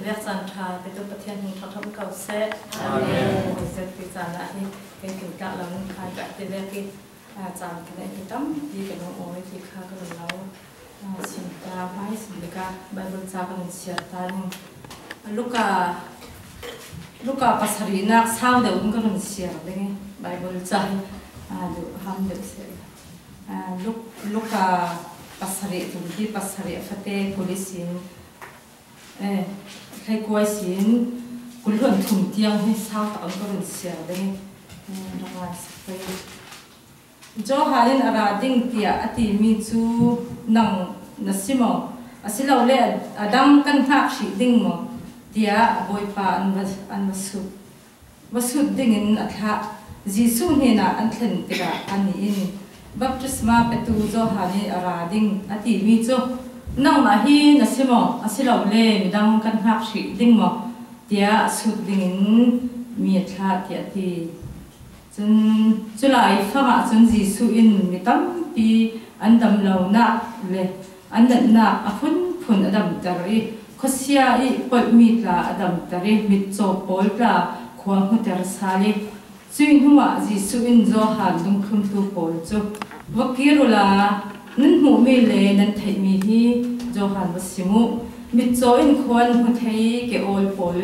Vek caan ṭha petu Pathian hung ṭha ko seh. Amen. Zet ti caan ah hi kan kin tlak lo in khan ka ti vek i caan kan ei tampi kan um oi ti kha kan lo sim ta mai sim dika Bible ca kan siar ta ning. Luka Luka pasarih nak sau deuh in kan siar ding Bible ca du ham deuh se. Luka pasarih tum hi pasarih fate police in Thlaikuai sin kulhuan thum tiang hi sau tak an ka run siar ding rak ngai sak pei. Johan in a ra ding tiah a timi cu nang na si maw? Asilole a dang kan hngak hrih ding maw? tiah Bawipa an va sut. Va sut dingin a thlah. Jesuh hnenah an thlen tikah anih in baptisma petu Johan i a ra ding a timi cu nangmah hi na si maw asilole midang kan hngak hrih ding maw tiah sut dingin mi a thlah tiah a ti. Cun culai fang ah cun Jesuh in mi tampi an dam lonak le an natnak a phunphun a damter i khuasia i polhmi tla a damter i mitcaw pawl tla khua hmuter sal i cui hnuah Jesuh in Johan dungthlumtu pawl cu va kir u la nan hmuhmi le nan theihmi hi Johan va sim u mitcaw in khua an hmu thei ke awl pawl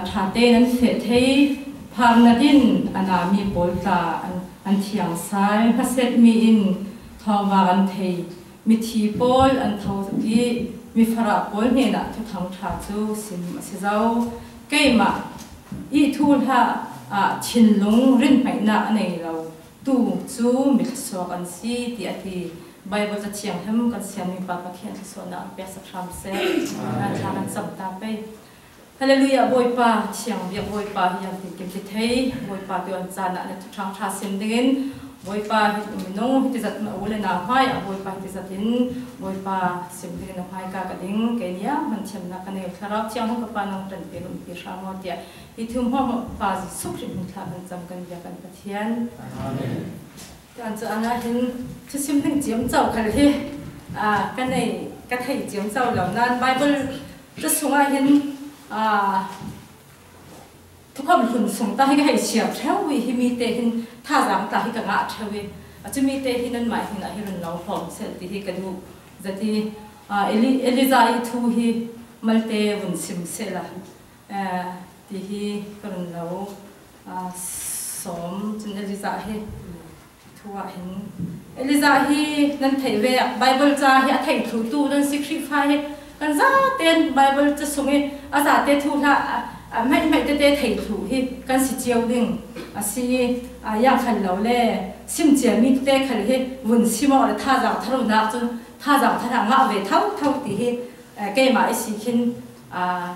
ṭha tein an feh thei pharnat in a nami pawl tla an thiang sai hmasetmi in thawngvang an thei mithi pawl an tho i mifarah pawl hnenah thuthang ṭha cu sim a si zau keimah i thu hlah ah thinlung rinhmaihnak a nei lo tu cu mithluasuak an si tiah a ti. Bible ca thiang hem kan siangmi pa Pathian thluasuahnak an pek sak hram seh. Thla kan cam ta pei. Hallelujah Bawipa thiang biak Bawipa hi an tin kim ti thei Bawipa tu an caan ah na thuṭhang ṭha sim dingin Bawipa hi minung hi tizat na u le nau hmai ah Bawipa hi tizat in Bawipa sim dingin na hmai ka ka ding kei nia man thiamnak ka nei thlarau thiang hung ka pa nang ṭan pe lum pi hram aw tiah hi thum hom pa Jesuh Khrih hmun thla kan cam kan bia kan Pathian. Amen. Kan cu ana hin thusim ding ciam cho khal hi ka nei ka thei ciam cho lo nan Bible ca sungah hin thukham hlun sung ta hi ka hei siar theo i hi mi te hin thazaang ta hi ka ngah theo i chumi te hi nan mah hin a hi run lo hlawm sel ti hi ka duh zati Eliza i thu hi malte vun sim sela ti hi ka run lo sawm cun Eliza hi thu ah hin Eliza hi nan theih ve Bible ca hi a thei thlutu nan si Khrihfa hi kan zaten Bible ca sung i a zate thu hlah mei mei tete thei thlu hi kan si cio ding a si i yang khal lo le sim cia mi tete khal hi vun sim awk le thazaang tharunak cun thazaang thar ngah ve tho tho ti hi keimah i si khin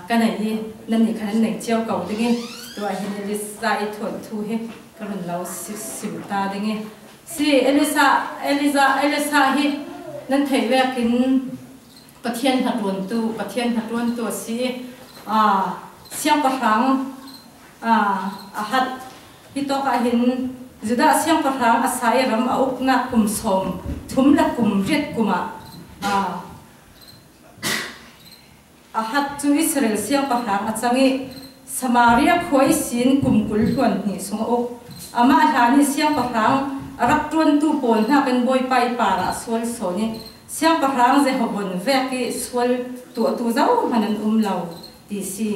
ka nei hi nan nih khan nan nei cio ko ding i tu ah hin Elisa i thuan thu hi ka run lo sim ta ding i si Elisa Eliza Elisa hi nan theih vek in Pathian hnatuantu Pathian hnatuantu a si i siangpahrang a hat hi tawk ah hin Judah siangpahrang Asa i ram a uknak kum sawm thum le kum riat kum ah Ahab cu Israel siangpahrang a cang i Samaria khua i sin kum 20 hluan hnih chung a uk. Amah hlan i siangpahrang a rak ṭuantu pawl hna kan bawipa i par ah sual sawn i siangpahrang Jehoboam vek i sual tuahtu zohhmanh an um lo ti si.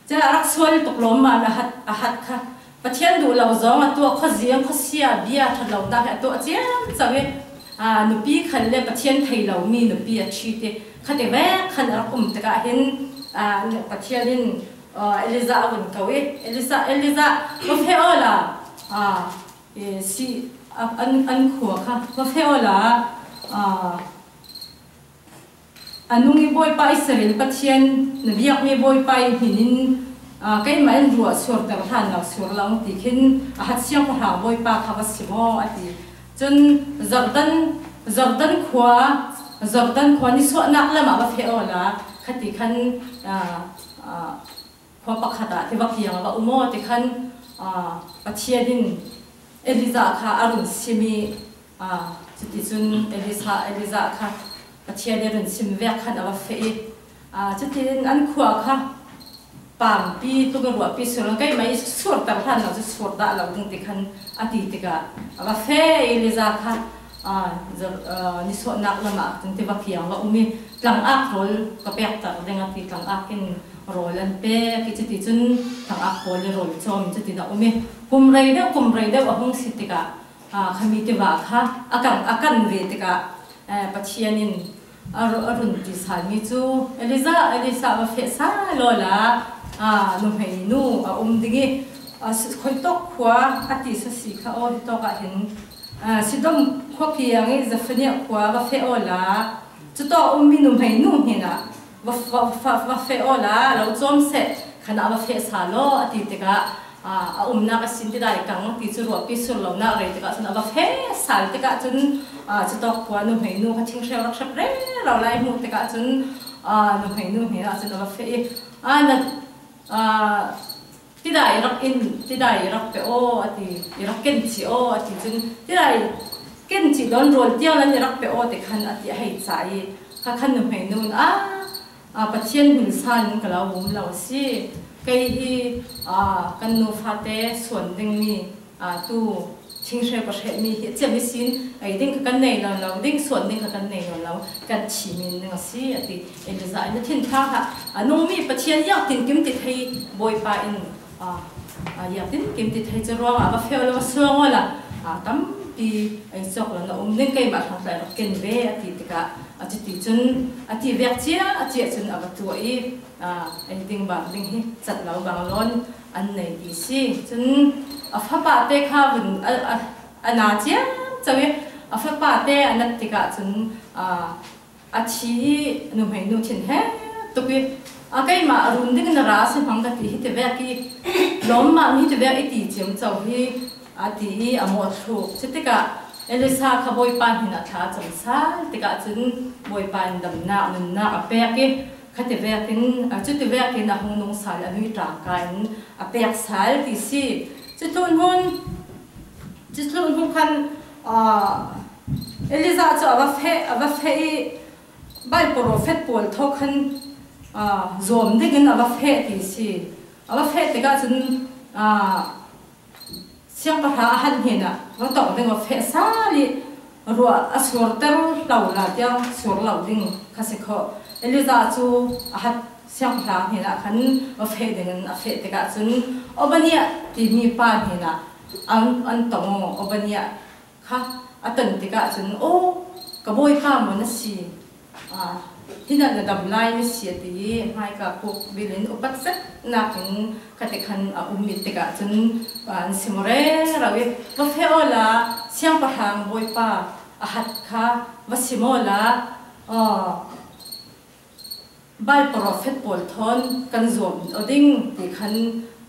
Cun a rak sual tuk lawmmam a hat kha Pathian duh lo zong a tuah khuaziang khuasia bia ṭhat lonak he a tuah ciamcam i nupi khan le Pathian thei lomi nupi a ṭhit i khati vek khan a rak um tikah hin Pathian in Elijah a vun ko i Elijah Elijah va feh aw la si an khua kha va feh aw la A nung i Bawipa Israel Pathian na biakmi Bawipa i hmin in keimah in ruah surter hlan lo sur lo ti khin a hat siangpahrang Bawipa kha va si maw a ti. Cun Jordan Jordan khua Jordan khua nisuahnak lam ah va feh aw la khati khan khua pakhat ah tiva kiang va um aw ti khan Pathian in Elijah kha a run sim i cuticun Elijah Elijah kha Pathian i run sim vek khan a va feh i Cutin an khua kha pampi tluk in ruahpi sur in keimah i surter hlan lo cu sur dah lo ding ti khan a ti tikah a va fe i Liza kha nisawhnak lam ah cun tiva kiang va um i tlangak rawl ka pekter ding a ti. Tlangak in rawl an pek i cuti cun tlangak pawl i rawl cawm cutin a um i kum rei deuh a hung si tikah khami tiva kha a kan ve tikah Pathian in a run ti salmi cu Eliza Elisa va feh sa law la nuhmei nu a um ding i khoi tok khua a ti sa si kha aw hi tawk ah hin Sidom khua kiang i Zephaniah khua va feh aw la cu ummi nuhmei nu hnenah va feh aw la lo cawm seh khana va feh sa law a ti tikah a umnak a sin ti dai kang ti cu ruahpi sur lonak rei tikah cun a va fe sal tikah cun cutawk khua nuhmei nu kha thinghreu rak hrep re ro lai hmuh tikah cun nuhmei nu hnen ah cun a va fe i na tidai rak in tidai rak pe aw a ti i rak ken chi aw a ti cun tidai ken chi don rawl tiang lan i rak pe aw ti khan a ti a hei ca i kha khan nuhmei nu a Pathian hmun san in ka lo um lo a si. Kei hi kan nu fate suan dingmi tu thinghreu ka hrehmi hi a ciam i sin ei ding kha kan nei lo lo ding suan ding kha kan nei lo lo kan thi min ding a si a ti. Eliza in a thin tha hlah. A nungmi Pathian iak tin kim ti thei Bawipa in iak tin kim ti thei cu ruangah va feo lo suang la tampi ei cawk lo na um ning keimah hrang tlai rak ken ve a ti tikah a cuti cun a ti vek cia a cia cun a va tuah i ei ding bang ding hi cat lo bang lawn an nei ti si. Cun a fapa te kha vun a na ciam cang i a fapa te a nat tikah cun a thi i nuhmei nu thin he tuk i a keimah a run ding na ra si hmang ka ti hi ti vek i lawm mah mi ti vek i ti ciam cho hi a ti i a mawh thluk. Cutikah Elisa kha Bawipa hnin ah thla a cam sal tikah cun Bawipa in damnak nunnak a pek i khati vek in cuti vek in a hung nung sal a nui ṭangka in a pek sal ti si. Cutlun hun cutlun hun khan Eliza cu a va feh i Baibal profet pawl thawk khan zuam ding in a va feh ti si. A va feh tikah cun siangpahrang a han hnen ah va tong ding va feh sal i ruah a surter lo la tiang sur lo ding kha si khawh. Eliza cu a hat siangpahrang hnen ah khan va feh ding in a feh tikah cun Obadiah timi pa hnen ah an tong. Obadiah kha a ton tikah cun aw ka bawipa maw na si hinan na dam lai na si a ti i hmaika puk bil in upat zet nakin khati khan a um i tikah cun an si maw rero i va fe aw la siangpahrang bawipa a hat kha va si maw la Baal profet pawl thawn kan zuam o ding ti khan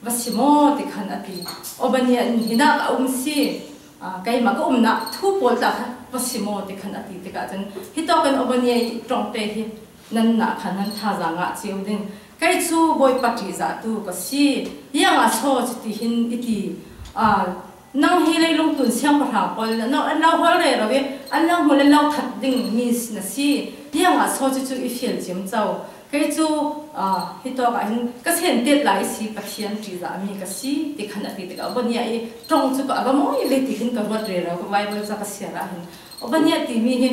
va si maw ti khan a ti. Obadiah in hinah ka um si keimah ka umnak thu pawl tah kha va si maw ti khan a ti tikah cun hi tawk in Obadiah i ṭongte hi nan nah khan nan thazaang ah cio ding. Kei cu Bawipa ṭihzah tu ka si. Iang ah chaw cuti hin i ti. Nang hi leilung tun siangpahrang pawl an lo hol re ro i an lo hmul an lo that ding mi na si tiang ah saw cu cu i fial ciam co. Kei cu hi tawk ah hin ka sen tet lai si Pathian ṭihzah mi ka si ti khan a ti tikah Obadiah i ṭong cu ka va mawi ve ti hin ka ruat re ro ka Bible ca ka siar ah hin Obadiah timi hi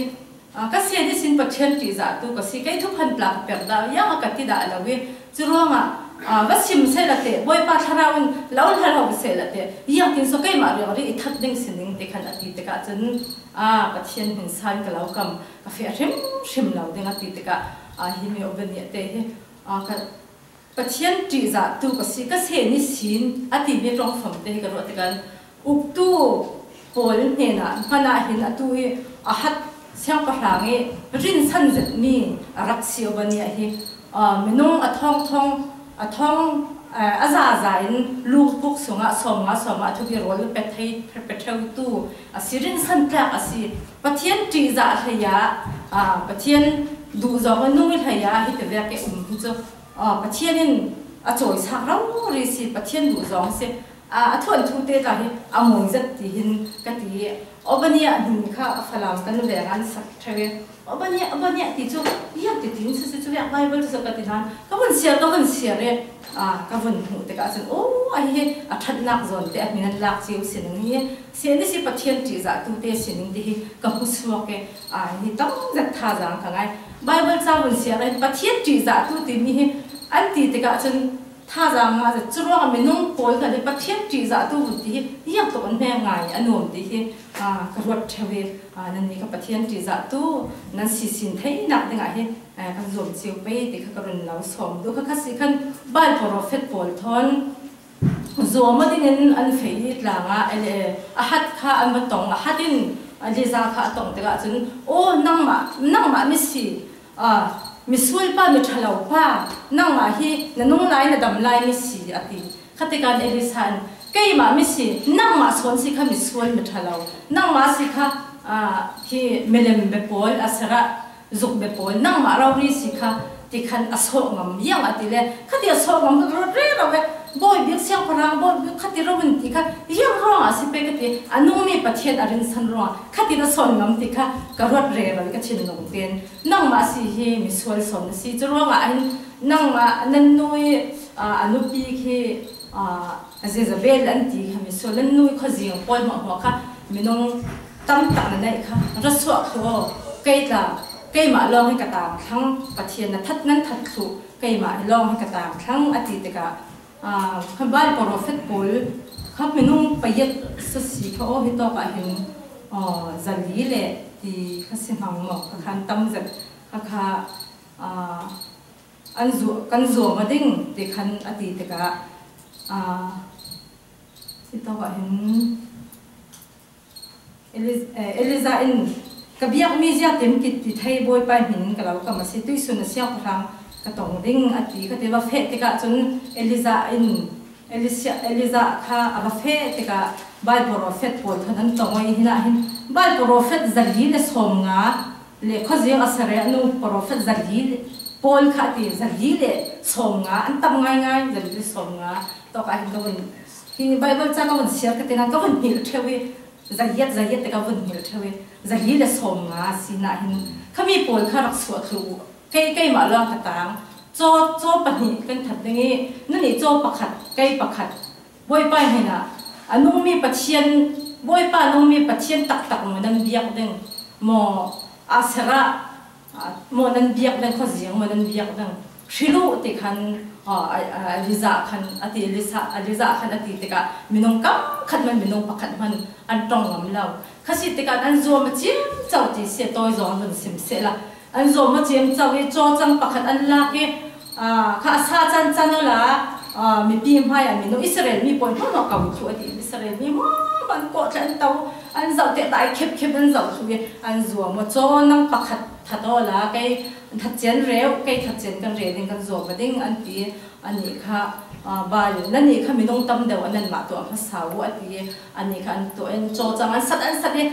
ka sen i sin Pathian ṭihzah tu ka si kei thuphan tla ka pek dah iang a ka ti dah lo i cu ruangah va sim sehla te Bawipa thlarau in lo hla lo sehla te iang tin so keimah riang ri i that ding sining ti khan a ti tikah cun a Pathian hin san ka lo kam ka fe hrim hrim lo ding a ti tikah hi mi obani te hi ka Pathian ṭihzah tu ka si ka se ni sin a ti mi ṭong fam te hi ka ruah tikah uktu pawl hnenah hman ah hin atu i a hat siangpahrang i rinsan zetmi a rak si Obadiah hi minung a thong thong a thong a zaza in lungpuk sungah 50 sawmnga a thupi rawl pe thei pe theutu a si rinsan tlak a si. Pathian ṭihzah hlei ah Pathian duh zawng in nung i hlei ah hi te vek i um hi cu Pathian in a cawisak ro ri si Pathian duh zawng si a thuan thu te tla hi a mawi zat ti hin ka ti. Obadiah hnin kha a Falam kan veng an sak ṭheu i. Obanya obanya ti cu iak ti tin si cu vek Bible cu ka ti hlan ka vun siar ka vun siar i ka vun hmuh tikah cun o a hi a ṭhatnak zawn te a min an lak cio sining hi sian si Pathian ṭihzah tu te sining ti hi ka hmu chuak i hi tam zet thazaang ka ngai. Bible ca vun siar i Pathian ṭihzah tu timi hi an ti tikah cun thazaang ngah zet. Cu ruangah minung pawl hna nih Pathian ṭihzah tu vun ti hi iang tuk an hme ngai a nuam ti hi ka ruat ṭheo i nannih ka Pathian ṭihzah tu nan si sin theihnak dingah hi kan zuam cio pei ti kha ka run lo sawm duh. Khakha si khan Baal profet pawl thawn zuam dingin an fei i tlang ah a hat kha an va tong. A hat in Liza kha a tong tikah cun, aw, nangmah nangmah misi misual pa, miṭhalo pa, nangmah hi na nung lai, na dam lai misi, a ti. Kha tikah Elisa in, keimah misi, nangmah sawn si kha misual miṭhalo, nangmah si kha hi milem be pawl asarah zuk be pawl, nangmah rori si kha ti khan a sawh ngam iang a ti le khati a sawh ngam ka ruat re ro e. Bawi bik siangpahrang bawi bik khati ro in ti kha iang ruang ah si pe ka ti. A nungmi Pathian a rinsan ruang khati na sawn ngam ti kha ka ruat re ro i ka thinlung ten nangmah si hi misual sawn na si. Cu ruangah hin nangmah nan nu i a nupi khi Jezebel an ti kha, misual nan nu i khuazing pawl hmuah kha minung tam tak na neih kha ra suah thlu kei tla keimah lawng hi ka tang thlang, Pathian na that nan that thlu, keimah hi lawng hi ka tang thlang, a ti tikah kha Baal profet pawl kha minung payet sasi kha aw hi tawk ah hin 400 le ti kha si hmang maw kha khan tam zet kha kha an zu kan zuam a ding ti khan a ti tikah hi tawk ah hin Eliza in ka biakmi zia timkit ti thei Bawipa hmin ka lo kam a si, tuisun a siangpahrang ka tong ding, a ti. Ka ti va feh tikah cun Eliza in Eliza kha a va feh tikah Baal profet pawl khan an tong i hin ah hin Baal profet 150 le khuazing a sareh nu profet 400 pawl kha a ti, 150 an tam ngaingai, 150 tawk ah hin ka vun hi Bible ca ka vun share ka ti nain ka vun hngilh ṭheo i zariat zariat te ka vun hngilh ṭheo i 150 sinah hin khami pawl kha rak chuah thlu u, kei keimah lawng ka tang, caw caw pahnih kan that ding i nanih caw pakhat, kei pakhat, Bawipa hin ah a nungmi Pathian, Bawipa nungmi Pathian taktak maw nan biak ding maw Asherah maw nan biak ding, khuazing maw nan biak ding hrilu ti khan Eliza khan a ti. Elisa Eliza khan a ti tikah minung kam khat man minung pakhat hman an tong ngam lo. Khasi tikah an zuam a cim cho ti se toi zong vun sim se la an zuam a cim cho i chaw cang pakhat an lak i kha sa chan chan la mipi hmai ah minung Israel mi pawl hma ko thu ati. Israel mi mo an ko thla an to an zoh te dai khep khep an zoh thu i an zuam chaw nang pakhat thato la kei thatcian reu, kei thatcian kan re ding, kan zuam ding, an ti. Ani kha bal nani kha minung tam deuh anan mah tuah hmasa u a ti. Ani kha an tuah in chaw cang an sat an sat i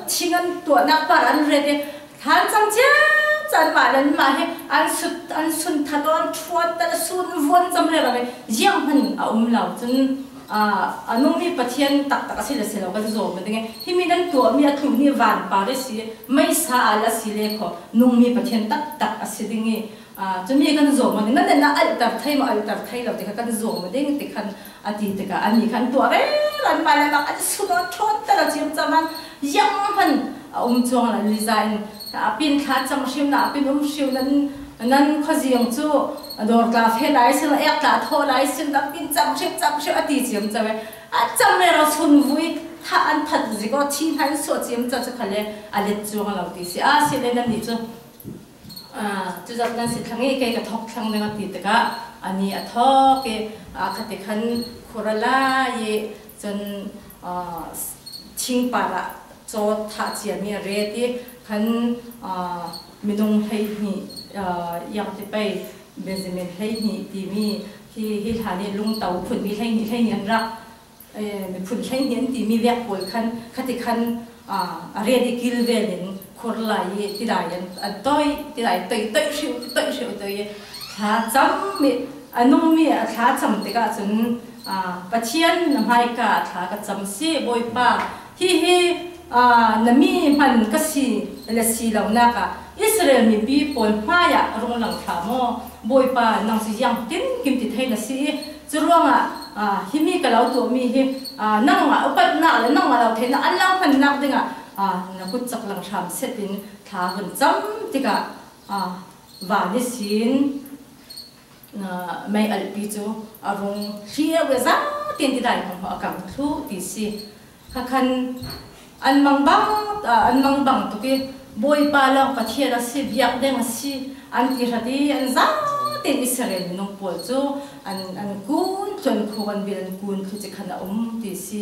thing an tuahnak par an ret i than cang ciam chan mah nan mah hi an sut an sun that an thuan tan sun vuan cham le ra jiang hman a um lo. Cun a nungmi Pathian taktak a si le si lo kan zawm ding hi mi nan tuahmi a tlu ni van par si meisa al a si le kho nungmi Pathian taktak a si ding i cumi kan zawm ding nan na alter thei ma alter thei lo ti kha kan zawm ding ti khan a ti tikah ani khan tuah re an ma le mak an sun an ṭhawn tar a chiam chaman yang man a um chuang la liza in pin thla chang hrim na pin um hriu nan nan khuazing cu dor tla fe lai sin ek tla tho lai sin da pin cham hrim cham hrim a ti chiam chawe a cham le ro sun vui tha an that ziko thi han so chiam cha chu khale a let chuang lo ti si a si le nan ni chu cu zat nan si thlang i kei ka thok thlang ding a ti tikah ani a thok i khati khan khurala i cun thingpar ah caw thah ciami a ret i khan minung 12 iang ti pei Benjamin 12 timi hi hi hlan i lungto phunmi 12 12 an rak miphun 12 an timi vek pawl khan khati khan a ret i kilven in khur lai i tidai an toi tidai toi toi hriu toi hriu toi thla cam mi a nungmi a thla cam tikah cun, Pathian, na hmaika thla ka cam si, Bawipa, hi hi. Na mi hman ka si le si lonak ah Israel mipi pawl hmaiah rung lang hlah maw? Bawipa, nang cu iang tinkim ti thei na si i cu ruangah hi mi ka lo tuahmi hi nangmah upatnak le nangmah lo theihnak an lo hmannak dingah na kut cak lang hram set in thla vun cam tikah van i sin mei alhpi cu a rung hliau i zatein tidai hmang a kang thlu ti si. Khakhan an mang bang an mang bang tuk i Bawipa lawng Pathian a si, biak ding a si an ti hrat i an zatein Israel minung pawl cu an an kun tluan khu an bil an kun thlu ci khan a um ti si.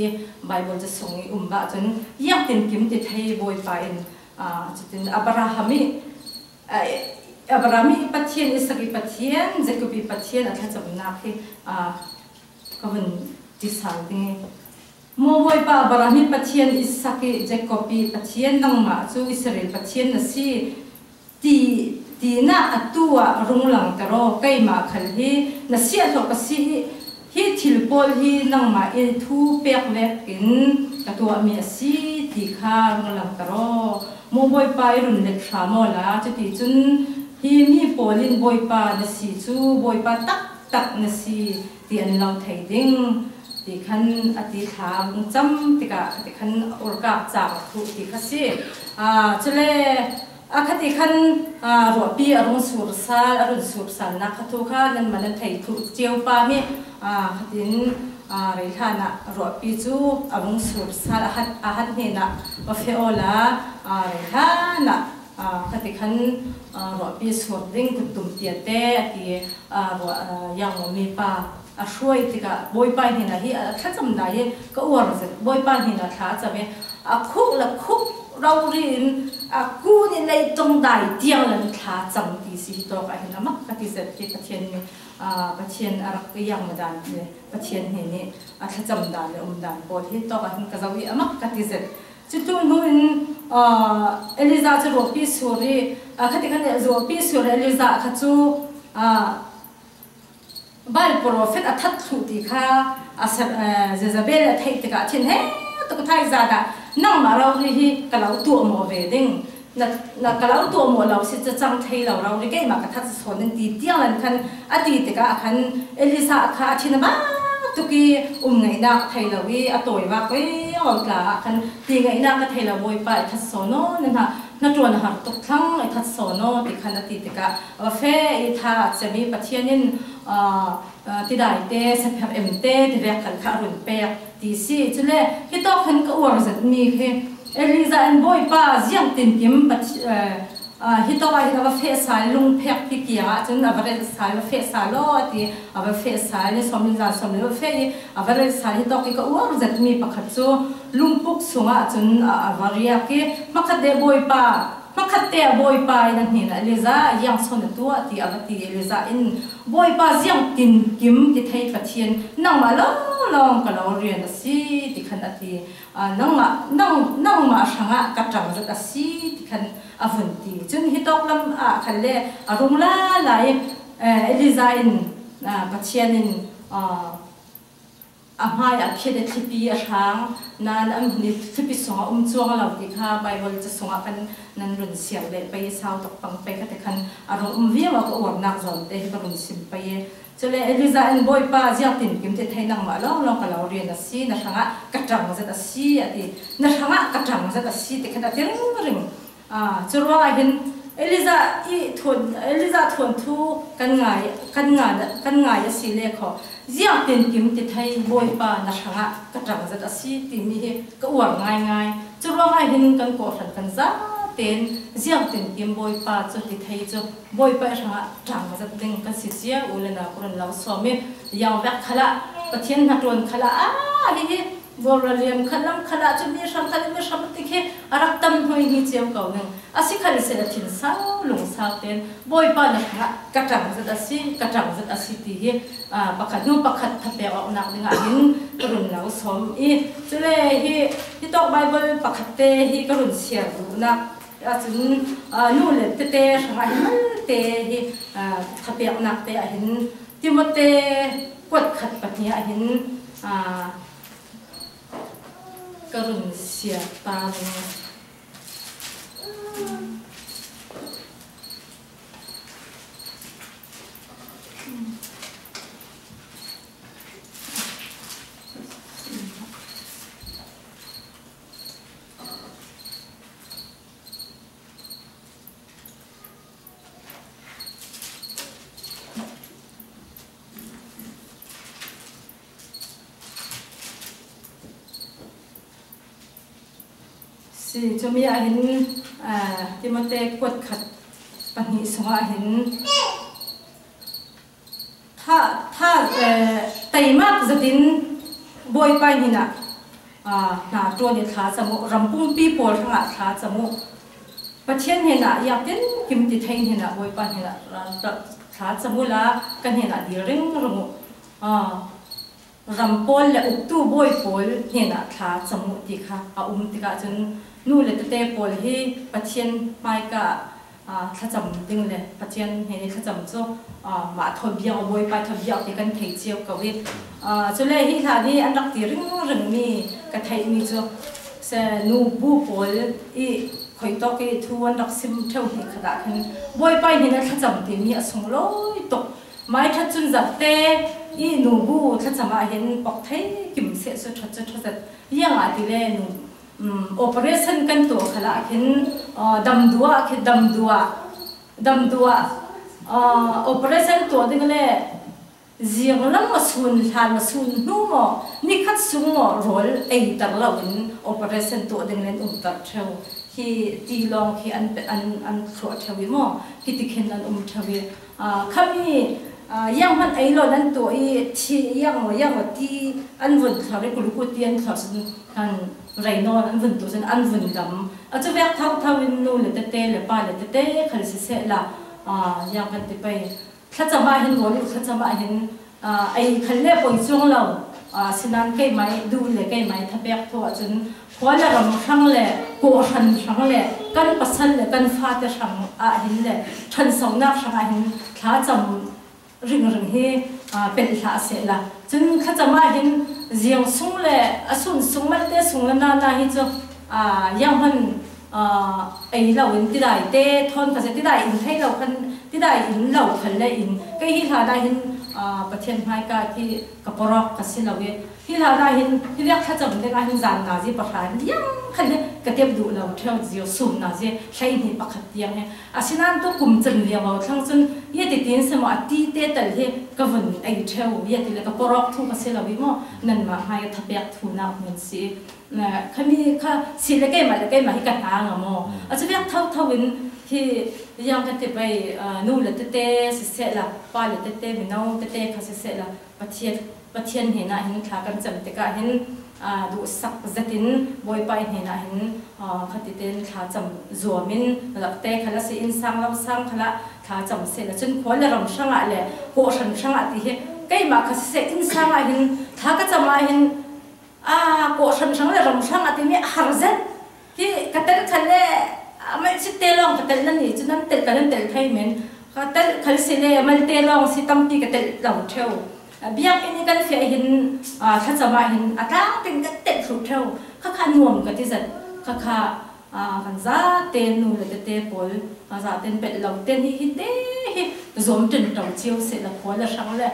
Bible ca sung i um bah cun iang tin kim ti thei Bawipa in cutin Abraham i Abraham i Pathian, Isak i Pathian, Jakob i Pathian a thlacamnak hi ka vun ti sal ding i Maw Bawipa Abraham i Pathian, Isak i Jakob i Pathian, nangmah cu Israel Pathian na si ti tinak atu ah rung langhter aw, keimah khal hi na siahhlawh ka si i hi thil pawl hi nangmah i thu pek vek in ka tuahmi a si ti kha rung langhter aw. Maw Bawipa i run let hram aw la, cuticun hi mi pawl in Bawipa na si cu Bawipa taktak na si ti an lo thei ding ti khan a ti thla vung cam tikah khati khan urkak caang a thuh ti kha si. Cule a khati khan ruahpi a rung sur sal a run sur salnak kha thu kha nan man a thei thuh cio pa mi khatin rei hlan ah ruahpi cu a rung sur sal a hat hnenah va fe awla rei hlan ah khati khan ruahpi sur ding kuttum tia te a ti ruah yang mi pa a hruai tikah Bawipa hnenah hi a thlacam dai i ka uar zet Bawipa hnenah thla a cam i a khuk le khuk rori in a kun in lei tong dai tiang lan thla cam ti si hi tawk ah hin amak ka ti zet hi Pathian nih Pathian a rak iang ma dan le Pathian he nih a thlacam dan le um dan pawl hi tawk ah hin ka zo i amak ka ti zet Cutu hnu in Elijah cu ruahpi sur i khati khan ruahpi sur Elijah kha cu Baal profet a that thlu ti kha Jezebel a theih tikah thin he tuk thai zat ah nangmah rori hi ka lo tuah maw ve ding na ka lo tuah maw lo si cang thei lo rori keimah ka that sawn in ti tiang lan khan a ti tikah khan Elisa kha a thin a ba tuk i um ngaihnak thei lo i a tawi vak i tla ah khan ti ngaihnak ka thei lo bawipa i that sawn aw na hna na ṭuan a har tuk thlang i that sawn aw ti khan a ti tikah va fe i tha a cem i Pathian in tidai te sapher em te tivek khan kha a run pek ti si cule hi tawk hin ka uar zat mi khi Elijah in Bawipa ziang tinkim hi tawk ah hin a va feh sal lungphek ti tiang ah cun a va relh sal va feh sal aw a ti a va feh sal ni som ni zan som ni va feh i a va relh sal hi tawk i ka uar zat mi pakhat cu lungpuk chungah cun a va riak i hmakhat de Bawipa hmakhat te ah Bawipa in a hnin ah Elijah iang chawn a tuah ti a va ti Elijah in Bawipa ziang tin kim ti thei Pathian nangmah lawnglawng ka lo rian a si ti khan a ti nangmah nang nangmah hrangah ka ṭang zat a si ti khan a vun ti cun hi tawk lam ah khan le a rung la la i Elijah in Pathian in a hmai ah khiat i thlipi a hrang nain an hun i thlipi sung a um cuang lo ti kha Baibal ca sungah khan nan run siar le pei sau tuk pang pei kha te khan a rung um viau a ka uarnak zawn te hi ka run sim pei i cule Elijah in Bawipa ziang tinkim te thei nangmah lawnglawng ka lo rian a si na hrangah ka ṭang zat a si a ti na hrangah ka ṭang zat a si ti khan a ti ringring Cu ruangah hin Elijah i thuan Elijah thuanthu kan ngai kan ngan kan ngai a si le kho ziang tinkim ti thei Bawipa na hrangah ka ṭang zat a si timi hi ka uar ngaingai. Cu ruangah hin kan kawhhran kan za tein ziang tinkim Bawipa cu ti thei cu Bawipa i hrangah ṭang zat ding kan si cia u le nau ka run lo sawm i yang vek khal ah Pathian hnaṭuan khal ah ah hihi Vawlraliam khat lam khat ah cun mi hram khat in mi hram ti khi a rak tam hoi ni cio ko ning a si khan sel a thin sau lung sau ten bawipa na hrangah ka ṭang zat a si ka ṭang zat a si ti hi pakhat hnu pakhat thapek awk nak dingah hin ka run lo som i cule hi hi tawk bible pakhat te hi ka run share duhnak ahcun nu le tete hrangah hin te hi thapek nak te ah hin Timote kuat khat pahnih ah hin ka ka run siar ta ding. Si cumi ah hin Timote kuat khat pahnih sungah hin tha tha teimak zatin Bawipa nih ah hna ṭuan i thla cam u ram pumpi pawl hrangah thla cam u Pathian hnenah iaktin kim ti thei hnenah Bawipa hnenah thla cam u la ka hnenah dir ring ring u ram pawl le uktu bawi pawl hnenah thla cam u ti kha a um tikah cun nu le tete pawl hi Pathian hmaika thlacam ding le Pathian he nih thlacam cu mah thawbiak Bawipa thawbiak ti kan thei cio ko i cule hi hla nih an rak ti ringring mi ka theih mi cu se nu bu pawl i khoi tawk i thu an rak sim theu hni khat ah khin Bawipa hin a thlacam ti mi a sunglawi tuk mai that cun zakte i nu bu thlacam ah hin pok thei kim se su that cu that yang ah ti le nu Operation kan tuah khal ah khin dam duah khi dam duah dam duah operation tuah ding le ziang lam ma sun hlan ma sun hnu maw nikhat sung maw rawl ei ter lo in operation tuah ding len um ter theu hi ti lawng khi an an an thluah theu i maw hi ti khin an um theu i khami yang hman ei lo nan tuah i thi yang maw yang maw ti an vun thlor i kuluku ti an thlor cun an reinawn an vun tu cun an vun dam a cu vek tho tho in nu le tete le pa le tete khal si seh la yang kan ti pei thlacam ah hin rawl thlacam ah hin ei khal le poi chuang lo sinan keimai du le keimai thapek tho ahcun khua le ram hrang le kawhhran hrang le kan pasal le kan fate hrang ah hin le ṭhansonak hrang ah hin thlacam ringring hi pelh hlah seh la cun thlacam ah hin ziang sung le a sun sung malte sung le na na hi cu yang hman ei lo in tidai te thon ka se tidai in thei lo khan tidai in lo khal le in kei hi hla dai hin Pathian hmaika khi ka porok ka si lo i hi hla dai hin hi viak thlacam ding ah hin zan na zi pahra liang khan hi ka tep duh lo theo zio sum na zi hlei hnih pakhat tiang hi asinain tu kum cun lio lo thlang cun ye ti tin se mo a ti te tal hi ka vun ei theo ye ti le ka porok thu ka si lo i mo nan ma hmai thapek thu nak mun si khami kha si le keimah le keimah hi ka hna nga maw a chu vek tho tho in hi yang ka ti bai nu le tete si se la pa le tete mino tete kha si se la pathian pathian he na hin thla kan cam tikah hin duh sak zatin bawipa he na hin khati ten thla cam zuamin lakte khala si in sang lo sang khala thla cam se la cun khua le ram hrangah le ko hran hrangah ti hi keimah kha si se in sang ah hin thla ka cam ah hin A kawhhran hrang le ram hrang a timi a har zet. Hi ka tel khan le mal chit te lawng ka tel nan ni cu nan tel ka nan tel thei men. Ka tel khal si le mal te lawng si tampi ka tel lo theu. Biakinn i kan fiah hin thlacam ah hin a tlang tin kan tel thlu theu. Khakha nuam ka ti zat. Khakha kan za ten nu le tete pawl za ten pelh lo ten hi hi te hi zuam ṭin ṭo cio seh la khua le hrang le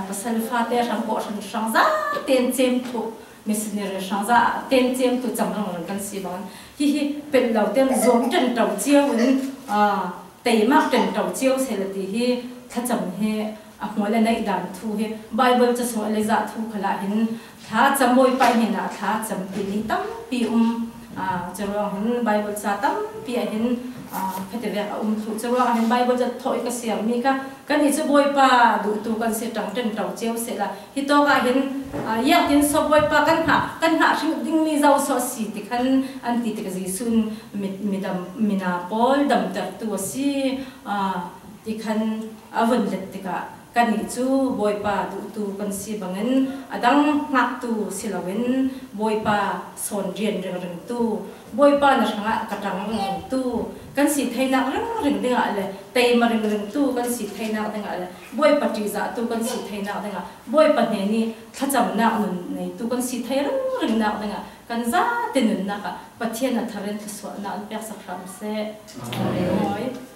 pasal fate hrang pawh hran hrang za ten cem thu missionary hrang za ten cem tu cham rang rang kan si bang hi hi pelh lo ten zuam ṭen ṭo cio in teimak ṭen ṭo cio se la ti hi thlacam hi a hmual le neih dan thu hi Bible ca sung le za thu khala hin thla cam bawipa hin ah thla cam ti ni tampi um curuang hin Bible ca tampi ah hin khati vek a um thlu curuang hin Bible ca thoi ka siam mi ka kan hi cu bawipa duhtu kan si tang ten to cheu se la hi to ka hin yak tin so bawipa kan ha kan ha hring ding mi zau so si ti khan an ti tik Jesun midam mina pawl dam ter tu si ti khan a vun let tikah. Kannih cu Bawipa duhtu kan si bangin a dang hngaktu si loin Bawipa sawn rian ringringtu, Bawipa na hrangah ka ṭang ringringtu kan si theinak ringring dingah le teima ringringtu kan si theinak dingah le Bawipa ṭihzahtu kan si theinak dingah Bawipa hnen i thlacamnak nun neitu kan si thei ringringnak dingah kan zate nunnak ah Pathian a thar in thluachuahnak in pek sak hram seh. Amen.